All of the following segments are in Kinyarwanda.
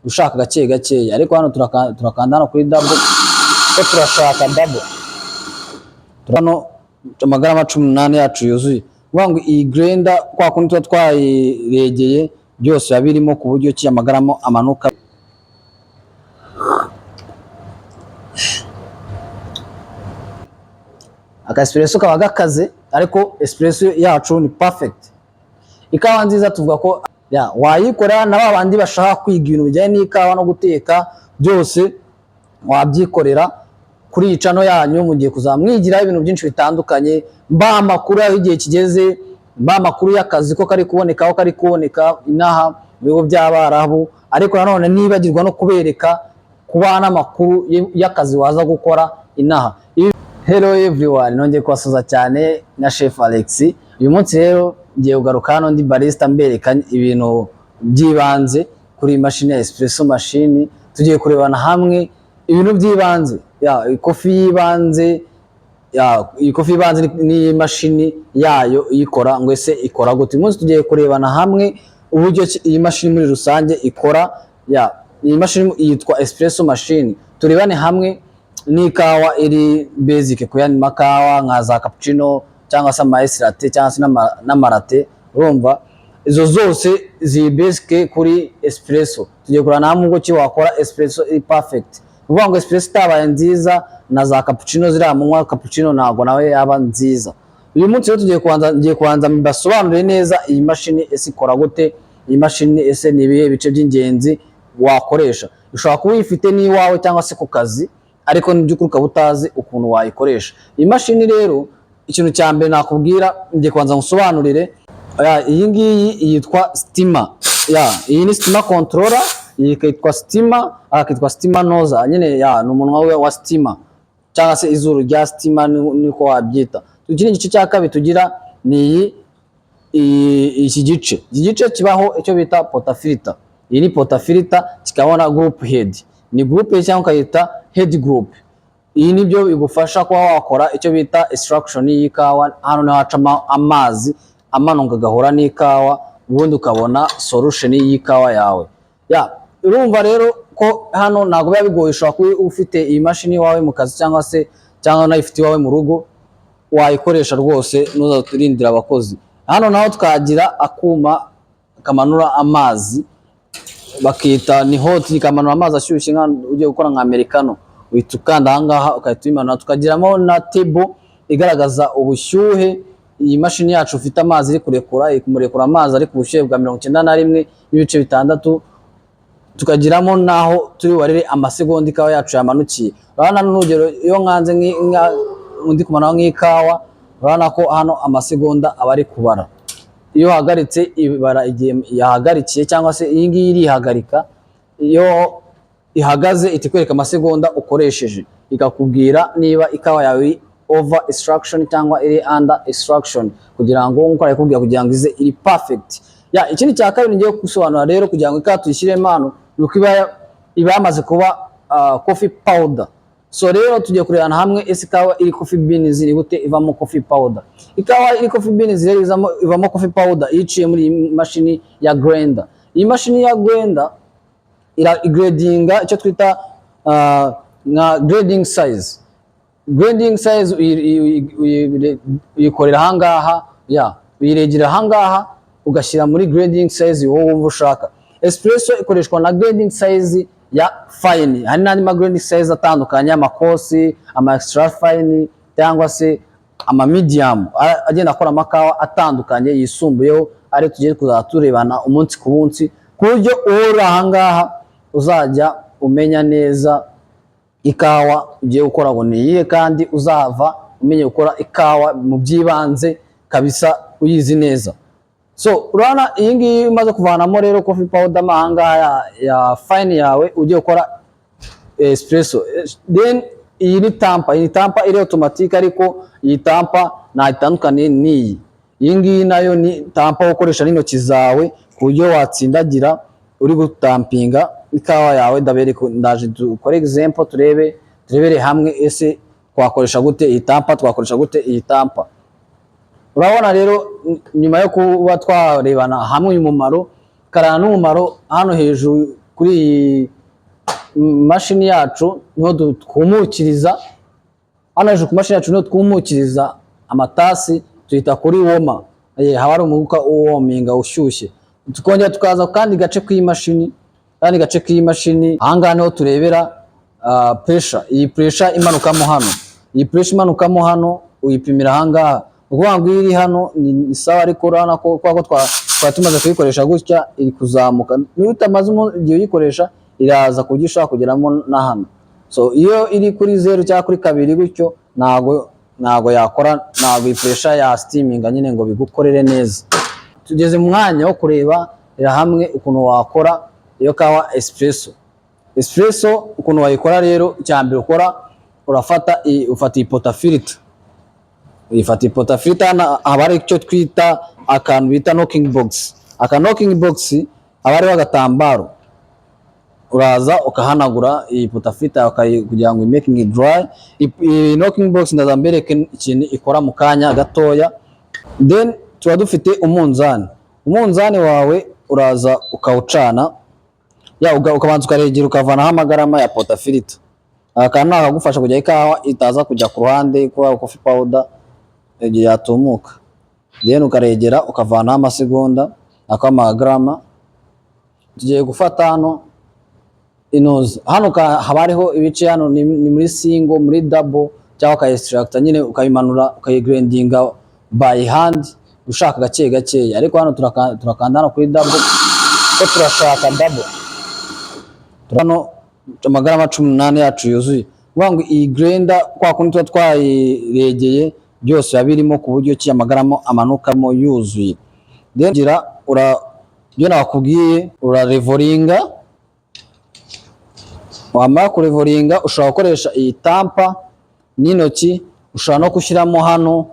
Ushaka gake gakeya, ariko hano turakanda hano kuri double ko turashaka double. Hano amagarama 18 yacu yuzuye. Kuvuga ngo iyi grinder, kwa kundi tuba twayiregeye, byose biba birimo ku buryo ki amagarama amanuka. Aka espresso kaba gakaze, ariko espresso yacu ni perfect. Ikawa nziza tuvuga ko ya wayikora na ba bandi bashaka kwiga ibintu bijyanye n'ikawa no guteka, byose wabyikorera kuri iyi channel yanyu. Mugiye kuzamwigiraho ibintu byinshi bitandukanye, mba amakuru aho igihe kigeze, mba amakuru y'akazi ko kari kuboneka, aho kari kuboneka inaha mu bigo by'Abarabu. Ariko nanone nibagirwa no kubereka kubaha n'amakuru y'akazi waza gukora inaha. Hello everyone, nongeye kubasuhuza cyane na Chef Alex. Uyu munsi rero ngiye kugaruka hano ndi barista, mbereka ibintu by'ibanze kuri iyi mashini ya espresso machine. Tugiye kurebana hamwe ibintu by'ibanze ya coffee y'ibanze, ya iyi coffee y'ibanze n'iyi mashini yayo iyikora, ngo ese ikora gute? Uyu munsi tugiye kurebana hamwe uburyo ki iyi mashini muri rusange ikora. Ya iyi mashini yitwa espresso machine. Turebane hamwe n'ikawa iri basic ku yandi makawa nka za cappuccino cyangwa se ama latte cyangwa se n'ama latte. Urumva izo zose ziri basic kuri espresso. Tugiye kureba hamwe uburyo ki wakora espresso iri perfect. Ni ukuvuga ngo espresso itabaye nziza, na za cappuccino ziriya munywa cappuccino ntabwo nawe yaba nziza. Uyu munsi rero tugiye kubanza, ngiye kubanza mbasobanurire neza iyi mashini ese ikora gute, iyi mashini ese ni ibihe bice by'ingenzi wakoresha. Ushobora kuba uyifite n'iwawe cyangwa se ku kazi, ariko mu by'ukuri ukaba utazi ukuntu wayikoresha. Iyi mashini rero, ikintu cya mbere nakubwira, ngiye kubanza ngusobanurire. Ya, iyi ngiyi yitwa steamer. Ya, iyi ni steamer controller, iyi ikitwa steamer, akitwa steamer nozzle nyine. Ya, ni umunwa we wa steamer cyangwa se izuru rya steamer, niko wabyita. Iki ni igice cya kabiri tugira, ni iki gice. Iki gice kibaho icyo bita portafilter. Iyi ni portafilter, kikaba na group head. Ni group head cyangwa ukayita head group. Iyi nibyo bigufasha kuba wakora icyo bita extraction y'ikawa. Hano niho hacamo amazi amanuka agahura n'ikawa, ubundi ukabona solution y'ikawa yawe. Ya, urumva rero ko hano ntabwo biba bigoye. Ushobora kuba ufite iyi mashini iwawe mu kazi cyangwa se cyangwa unayifite iwawe mu rugo, wayikoresha rwose, ntuzaturindira abakozi. Hano naho tukagira akuma kamanura amazi, bakita ni hot, kamanura amazi ashyushye nka ugiye gukora nka americano, uhita ukanda aha ngaha ugahita uyimanura. Tukagiramo na table igaragaza ubushyuhe iyi mashini yacu ufite amazi iri kurekura, iri kumurekura amazi ari ku bushyuhe bwa 91.6. Tukagiramo naho turi bubarire amasegonda ikawa yacu yamanukiye. Urabona n'urugero, iyo nkanze ndi kumanura nk'ikawa, urabona ko hano amasegonda aba ari kubara. Iyo uhagaritse ibara igihe yahagarikiye, cyangwa se iyi ngiyi irihagarika. Iyo ihagaze ihita ikwereka amasegonda ukoresheje, ikakubwira niba ikawa yawe iri over extraction cyangwa iri under extraction, kugira ngo nkuko arikubwira, kugira ngo ize iri perfect. Ya, ikindi cya kabiri ngiye gusobanura rero, kugira ngo ikawa tuyishyiremo hano, ni uko iba yamaze kuba coffee powder. So rero tugiye kurebana hamwe ese ikawa iri coffee beans ni gute ivamo coffee powder. Ikawa iri coffee beans rero ivamo coffee powder iyo iciye muri iyi mashini ya grinder. Iyi mashini ya grinder ira gradinga icyo twita nka grading size. Grading size uyikorera ahangaha, ya uyiregera ahangaha, ugashyira muri grading size wowe wumva ushaka. Espresso ikoreshwa na grading size ya fine. Hari n'andi ma grading size atandukanye, ama coarse, ama extra fine cyangwa se ama medium, agenda akora amakawa atandukanye yisumbuyeho, ari tugiye kuzajya turebana umunsi ku munsi, ku buryo uri ahangaha uzajya umenya neza ikawa ugiye gukora ngo ni iyihe, kandi uzava umenye gukora ikawa mu by'ibanze kabisa, uyizi neza. So urabona iyi ngiyi umaze kuvanamo rero coffee powder mo ahangaha ya fine yawe ugiye gukora espresso. Then iyi ni tamper. Iyi tamper iri automatique, ariko iyi tamper nta itandukaniye n'iyi. Iyi ngiyi nayo ni tamper ukoresha n'intoki zawe, ku buryo watsindagira uri gutampinga ikawa yawe. Ndabereka, ndaje dukore example, turebe, turebere hamwe ese twakoresha gute iyi tamper, twakoresha gute iyi tamper. Urabona rero, nyuma yo kuba twarebana hamwe uyu mumaro karana n'umumaro hano hejuru. Kuri iyi mashini yacu niho twumukiriza. Hano hejuru ku mashini yacu niho twumukiriza amatasi, tuyita kuri warmer. Haba hari umwuka uwarminga, ushyushye. Tukongera tukaza ku kandi gace k'imashini, kandi gace k'imashini ahangaha niho turebera pressure. Iyi pressure imanukamo hano, iyi pressure imanukamo hano uyipimira ahangaha. Ni ukuvuga ngo iyo iri hano ni sawa, ariko urabona ko kubera ko twari tumaze kuyikoresha gutya, iri kuzamuka. Niyo utamaze igihe uyikoresha, iraza ku buryo ushobora kugeramo na hano. So iyo iri kuri 0 cyangwa kuri 2 gutyo, ntago yakora, ntago iyi pressure ya steaminga nyine ngo bigukorere neza. Tugeze mu mwanya wo kureba hamwe ukuntu wakora iyo kawa espresso. Espresso ukuntu wayikora rero, icya mbere ukora, urafata ufata iyi portafilter, uyifata iyi portafilter. Hano haba hari icyo twita akantu bita knocking box. Aka knocking box haba hariho agatambaro, uraza ukahanagura iyi portafilter kugira ngo making it dry. Iyi knocking box ndaza mbereke ikintu ikora mu kanya gatoya. Then tuba dufite umunzani. Umunzani wawe uraza ukawucana, ya ukabanza ukaregera, ukavanaho amagarama ya portafilter. Aka kantu ni akagufasha kugira ikawa itaza kujya ku ruhande kuba coffee powder igihe yatumuka. Then ukaregera, ukavanaho amasegonda ako amagarama. Tugiye gufata hano inoze hano, haba hariho ibice hano, ni muri single, muri double, cyangwa uka extracta nyine, ukayimanura, ukayigrindinga by hand ushaka gake gakeya. Ariko hano turakanda hano kuri double ko turashaka double. Hano amagarama 18 yacu yuzuye. Kuvuga ngo iyi grinder, kwa kundi tuba twayiregeye, byose biba birimo ku buryo ki amagarama amanukamo yuzuye. Then gira ura ibyo nakubwiye, uralevelinga. Wamara kulevelinga, ushobora gukoresha iyi tamper n'intoki, ushobora no gushyiramo hano,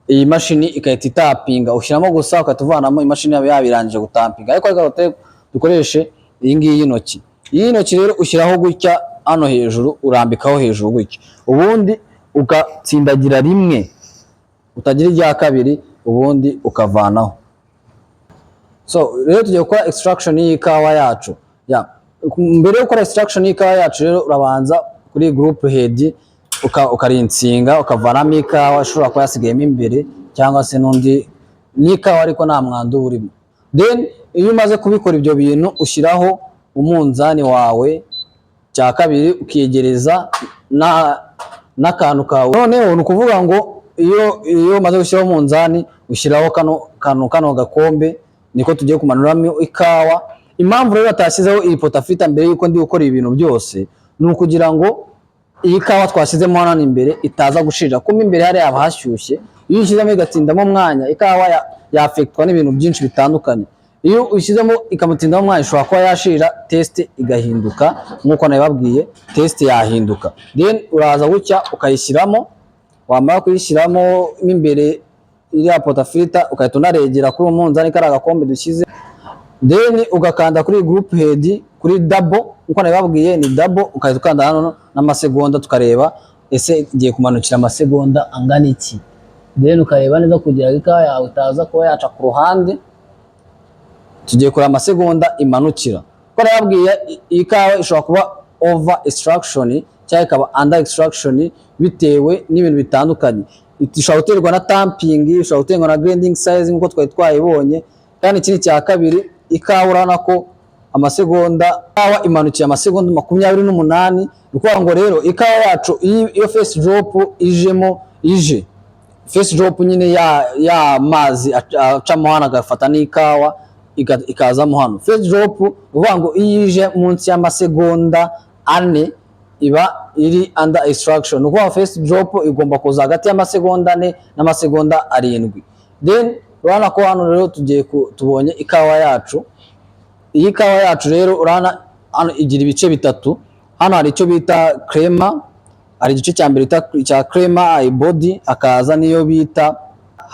iyi mashini igahita itampinga. Ushyiramo gusa ugahita uvanamo, imashini yaba yabirangije gutampinga. Ariko reka dukoreshe iyi ngiyi y'intoki. Iyi y'intoki rero ushyiraho gutya hano hejuru, urambikaho hejuru gutya, ubundi ugatsindagira rimwe, utagira irya kabiri, ubundi ukavanaho. So rero tugiye gukora extraction y'ikawa yacu. Ya, mbere yo gukora extraction y'ikawa yacu rero, urabanza kuri group head ukarinsinga, ukavanamo ikawa ishobora kuba yasigayemo imbere cyangwa se n'undi n'ikawa, ariko nta mwanda uba urimo. Then iyo umaze kubikora ibyo bintu, ushyiraho umunzani wawe. Cya kabiri, ukiyegereza n'akantu kawe. Noneho ni ukuvuga ngo iyo umaze gushyiraho umunzani, ushyiraho kano kantu, kano gakombe niko tugiye kumanuramo ikawa. Impamvu rero batashyizeho iyi portafilter mbere yuko ndi gukora ibintu byose, ni ukugira ngo iyi kawa twashyizemo hano imbere itaza gushirira, kuko mo imbere hariya haba hashyushye. Iyo uyishyizemo igatindamo umwanya, ikawa yaffectwa n'ibintu byinshi bitandukanye. Iyo uyishyizemo ikamutindamo umwanya, ishobora kuba yashirira, taste igahinduka. Nk'uko nabibabwiye, taste yahinduka. Then uraza gutya ukayishyiramo. Wamara kuyishyiramo mo imbere iriya portafilter, ugahita unaregera kuri uwo munzani, kariya gakombe dushyize, then ugakanda kuri group head kuri double. Nkuko nabibabwiye, ni double. Ugahita ukanda hano n'amasegonda, tukareba ese igiye kumanukira amasegonda angana iki. Then ukareba neza kugira ngo ikawa yawe itaza kuba yaca ku ruhande. Tugiye kureba amasegonda imanukira. Kuko nababwiye, ikawa ishobora kuba over extraction cyangwa ikaba under extraction bitewe n'ibintu bitandukanye. Ishobora guterwa na tamping, ishobora guterwa na grinding size nk'uko twari twayibonye. Kandi ikindi cya kabiri, ikawa urabona ko amasegonda, ikawa imanukiye amasegonda 28. Ni ukuvuga ngo rero ikawa yacu iyo first drop ijemo, ije first drop nyine ya mazi acamo hano agafata n'ikawa ikazamo hano, first drop, ni ukuvuga ngo iyo ije munsi y'amasegonda 4 iba iri under extraction. Ni ukuvuga ngo first drop igomba kuza hagati y'amasegonda 4 n'amasegonda 7. Then urabona ko hano rero tugiye tubonye ikawa yacu. Iyi kawa yacu rero, urabona hano igira ibice bitatu. Hano hari icyo bita crema, hari igice cya mbere bita cya crema, body, akaza n'iyo bita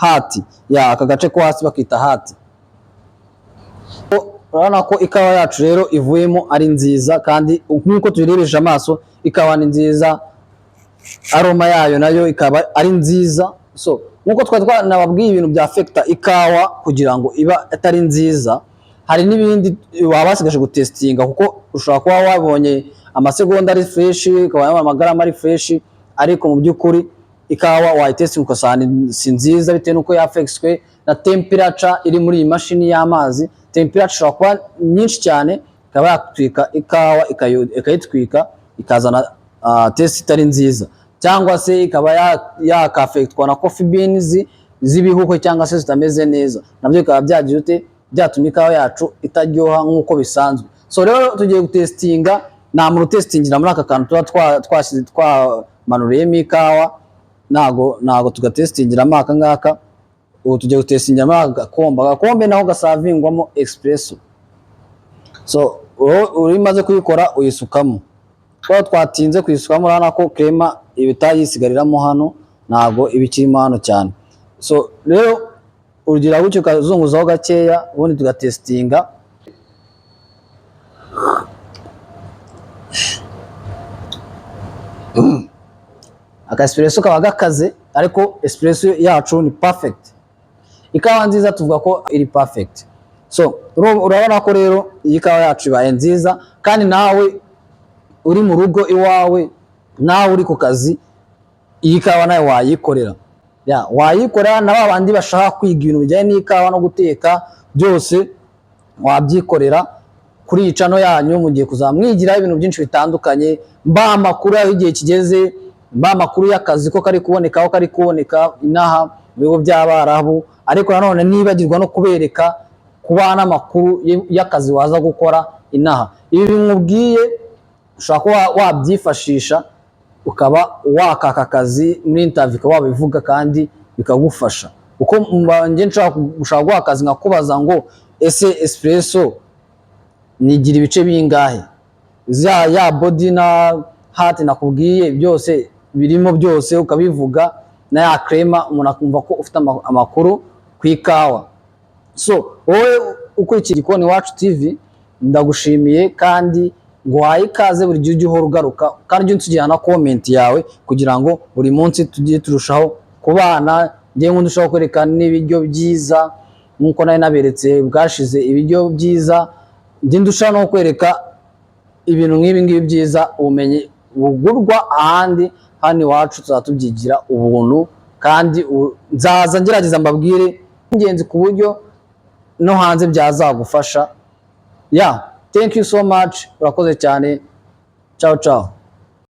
heart. Ya, aka gace ko hasi bakita heart. Urabona ko ikawa yacu rero ivuyemo ari nziza, kandi nk'uko tuyirebesha amaso, ikawa ni nziza, aroma yayo nayo ikaba ari nziza. So nk'uko twari twanababwiye ibintu bya affecta ikawa kugira ngo iba atari nziza, Hari n'ibindi waba wasigaje gutestinga, kuko ushobora kuba wabonye amasegonda ari fresh, ukaba wabonye amagarama ari fresh, ariko mu by'ukuri ikawa wayitestinga ugasanga si nziza, bitewe n'uko yafekiswe na temperature iri muri iyi mashini y'amazi. Temperature ishobora kuba nyinshi cyane, ikaba yatwika ikawa, ikayitwika, ikazana taste itari nziza, cyangwa se ikaba yakafektwa na coffee beans z'ibihuhwe cyangwa se zitameze neza, nabyo bikaba byagira ute, byatuma ikawa yacu itaryoha nk'uko bisanzwe. So rero tugiye gutestinga. Nta muntu utestingira muri aka kantu tuba twashyize, twamanuriyemo ikawa. Ntago tugatestingiramo aka ngaka. Ubu tugiye gutestingira muri aka gakombe. Agakombe naho gasavingwamo espresso. So wowe uri umaze kuyikora, uyisukamo. Kuba twatinze kuyisukamo, urabona ko crema iba itayisigariramo hano, ntago iba ikirimo hano cyane. So rero urugira gutyo, ukazunguzaho gakeya, ubundi tugatestinga. Aka espresso kaba gakaze, ariko espresso yacu ni perfect. Ikawa nziza tuvuga ko iri perfect. So urabona ko rero iyi kawa yacu ibaye nziza, kandi nawe uri mu rugo iwawe, nawe uri ku kazi, iyi kawa nawe wayikorera. Ya, wayikorera na ba bandi bashaka kwiga ibintu bijyanye n'ikawa no guteka, byose wabyikorera kuri iyi channel yanyu. Mugiye kuzamwigiraho ibintu byinshi bitandukanye, mba amakuru aho igihe kigeze, mba amakuru y'akazi ko kari kuboneka, aho kari kuboneka inaha mu bigo by'Abarabu, ariko nanone nibagirwa no kubereka kuba n'amakuru y'akazi waza gukora inaha. Ibi bimubwiye ushobora kuba wabyifashisha, ukaba wakaka akazi muri interview, ukaba wabivuga kandi bikagufasha. Kuko njye nshobora gushaka guha akazi nkakubaza ngo: "Ese espresso nigira ibice bingahe?" Ya body na heart nakubwiye byose birimo, byose ukabivuga, na ya crema, umuntu akumva ko ufite amakuru ku ikawa. So wowe ukurikira Igikoni Iwacu TV, ndagushimiye kandi nguhaye ikaze. Buri gihe ujye uhora ugaruka, kandi ujye unsigira na comment yawe kugira ngo buri munsi tujye turushaho kubana. Njyewe nkunda ushobora kwerekana n'ibiryo byiza nk'uko nari naberetse bwashize ibiryo byiza. Njye ndushaho no kwereka ibintu nk'ibi ngibi byiza, ubumenyi bugurwa ahandi, hano iwacu tuzaba tubyigira ubuntu. Kandi nzaza ngerageza mbabwire ingenzi ku buryo no hanze byazagufasha. Yeah, thank you so much, urakoze cyane. Ciao ciao.